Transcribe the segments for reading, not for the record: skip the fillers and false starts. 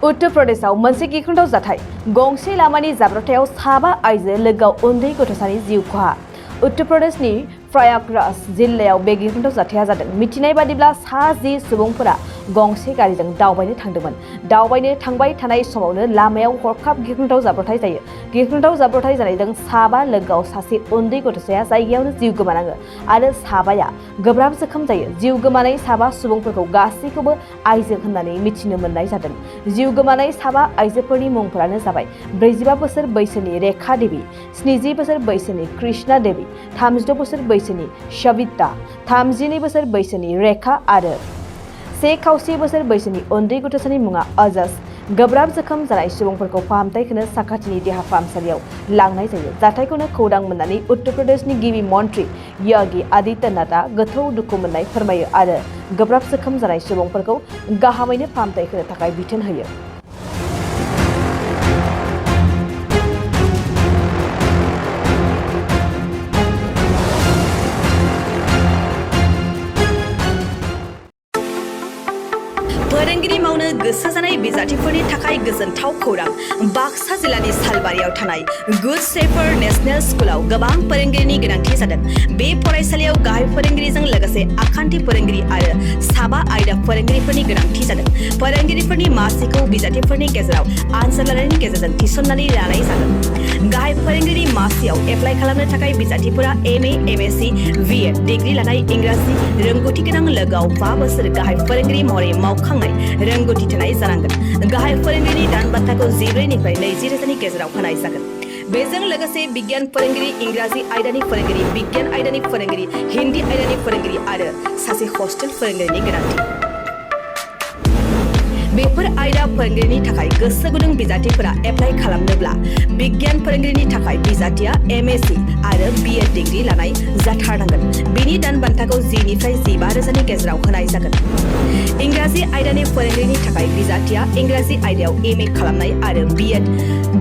उत्तर प्रदेशआव मोनसे गिख्रंथाव जाथाय गंसे लामानि जाब्रबथायाव साबा आइजो लोगोआव उन्दै गथ'सानि जिउ खहा। उत्तर प्रदेशनि प्रयागराज जिल्लायाव बे गिख्रंथाव जाथाया जादों। मिथिनाय बादिब्ला 10 सुबुंफोरा गंसे गारिजों दावबायनो थांदोंमोन। दावबायनो थांबाय थानाय समावनो लामायाव हरखाब गिख्रंथाव जाब्रबथाय जायो। गिख्रंथाव जाब्रबथाय जानायजों साबा लोगोआव सासे उन्दै गथ'साया जायगायावनो जिउ गोमानाङो आरो साबाया गोब्राब जोखोम जायो। जिउ गोमानाय साबा सुबुंफोरखौ गासैखौबो आइजो होननानै मिथिनो मोननाय जादों। जिउ गोमानाय साबा आइजोफोरनि मुंफोरानो जाबाय 45 बोसोर बैसोनि रेखा देवी, 70 बोसोर बैसोनि कृष्णा देवी, 36 बोसोर बैसोनि सविता, 32 बोसोर बैसोनि रेखा आरो 1.25 बोसोर बैसोनि उन्दै गथ'सानि मुङा अजस। गोब्राब जोखोम जानाय सुबुंफोरखौ फाहामथाय होनो साखाथिनि देहा फाहामसालियाव लांनाय जायो। जाथायखौनो खौरां मोननानै उत्तर प्रदेशनि गिबि मन्त्रि योगी आदित्यनाथआ गोथौ दुखु मोननाय फोरमायो आरो गोब्राब जोखोम जानाय सुबुंफोरखौ गाहामैनो फाहामथाय होनो थाखाय बिथोन होयो। फोरोंगिरि मावनो गोसो जानाय बिजाथिफोरनि थाखाय गोजोनथाव खौरां। बाक्सा जिल्लानि सालबारियाव थानाय गुड शेफार्ड नेशनेल स्कुलाव गोबां फोरोंगिरिनि गोनांथि जादों। बे फरायसालियाव गाहाय फोरोंगिरिजों लोगोसे आखान्थि फोरोंगिरि आरो साबा आयदा फोरोंगिरिफोरनि गोनांथि जादों। फोरोंगिरिफोरनि मासिखौ बिजाथिफोरनि गेजेराव आनजाद लानायनि गेजेरजों थिसननानै लानाय जागोन। गाहाय फोरोंगिरि मासियाव एप्लाइ खालामनो थाखाय बिजाथिफोरा MA, MSc, BEd डिग्री लानाय इंराजि रोंगौथि गोनां लोगोआव 5 बोसोर गाहाय फोरोंगिरि महरै मावखांनाय रोंगौथि थानाय जानांगोन। गाहाय फोरोंगिरिनि दान बान्थाखौ 14 निफ्राय 20 रोजानि गेजेराव होनाय जागोन। बेजों लोगोसे बिगियान फोरोंगिरि, इंराजि आयदानि फोरोंगिरि, बिगियान आयदानि फोरोंगिरि, हिन्दी आयदानि फोरोंगिरि आरो सासे हस्टेल फोरोंगिरिनि गोनांथि। बेफोर आयदा फोरोंगिरिनि थाखाय गोसो गुदुं बिजाथिफोरा एप्लाइ खालामनोब्ला बिगियान फोरोंगिरिनि थाखाय बिजाथिया MSc आरो BEd डिग्री लानाय जाथारनांगोन। बेनि दान बान्थाखौ 10 निफ्राय 15 रोजानि गेजेराव होनाय जागोन। इंराजि आयदानि फोरोंगिरिनि थाखाय बिजाथिया इंराजि आयदायाव MA खालामनाय आरो BEd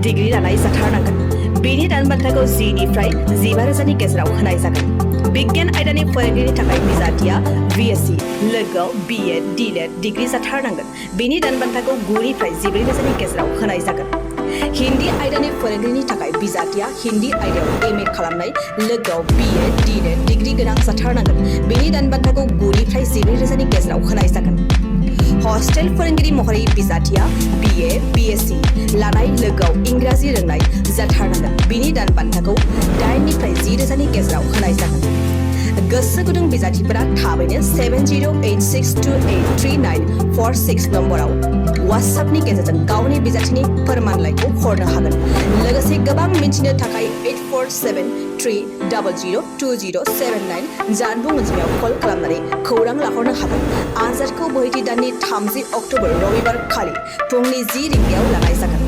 डिग्री लानाय जाथारनांगोन। बेनि दान बान्थाखौ 10 निफ्राय 15 रोजानि गेजेराव होनाय जागोन। बिगियान आयदानि फोरोंगिरिनि थाखाय बिजाथिया BSc लोगोआव BEd DLED डिग्री जाथारनांगोन। बेनि दान बान्थाखौ 9 निफ्राय 14 रोजानि गेजेराव होनाय जागोन। हिन्दी आयदानि फोरोंगिरिनि थाखाय बिजाथिया हिन्दी आयदायाव MA खालामनाय लोगोआव BEd DLED डिग्री गोनां जाथारनांगोन। बेनि दान बान्थाखौ 9 निफ्राय 14 रोजानि गेजेराव होनाय जागोन। हस्टेल फोरोंगिरि महरै बिजाथिया BA, BSc लानाय लोगोआव इंराजि रोंनाय जाथारनांगोन। बेनि दान बान्थाखौ 8 निफ्राय 10 रोजानि गेजेराव होनाय जागोन। गोसो गुदुं बिजाथिफोरा थाबैनो 7086283946 नम्बराव WhatsAppनि गेजेरजों गावनि बिजाथिनि फोरमानलाइखौ हरनो हागोन। लोगोसे गोबां मिन्थिनो थाखाय 8473002079 जानबुं अनजिमायाव कल खालामनानै खौरां लाहरनो हागोन। आनजादखौ बोहैथि दाननि 30 अक्ट'बर रबिबार खालि फुंनि 10 रिंगायाव लानाय जागोन।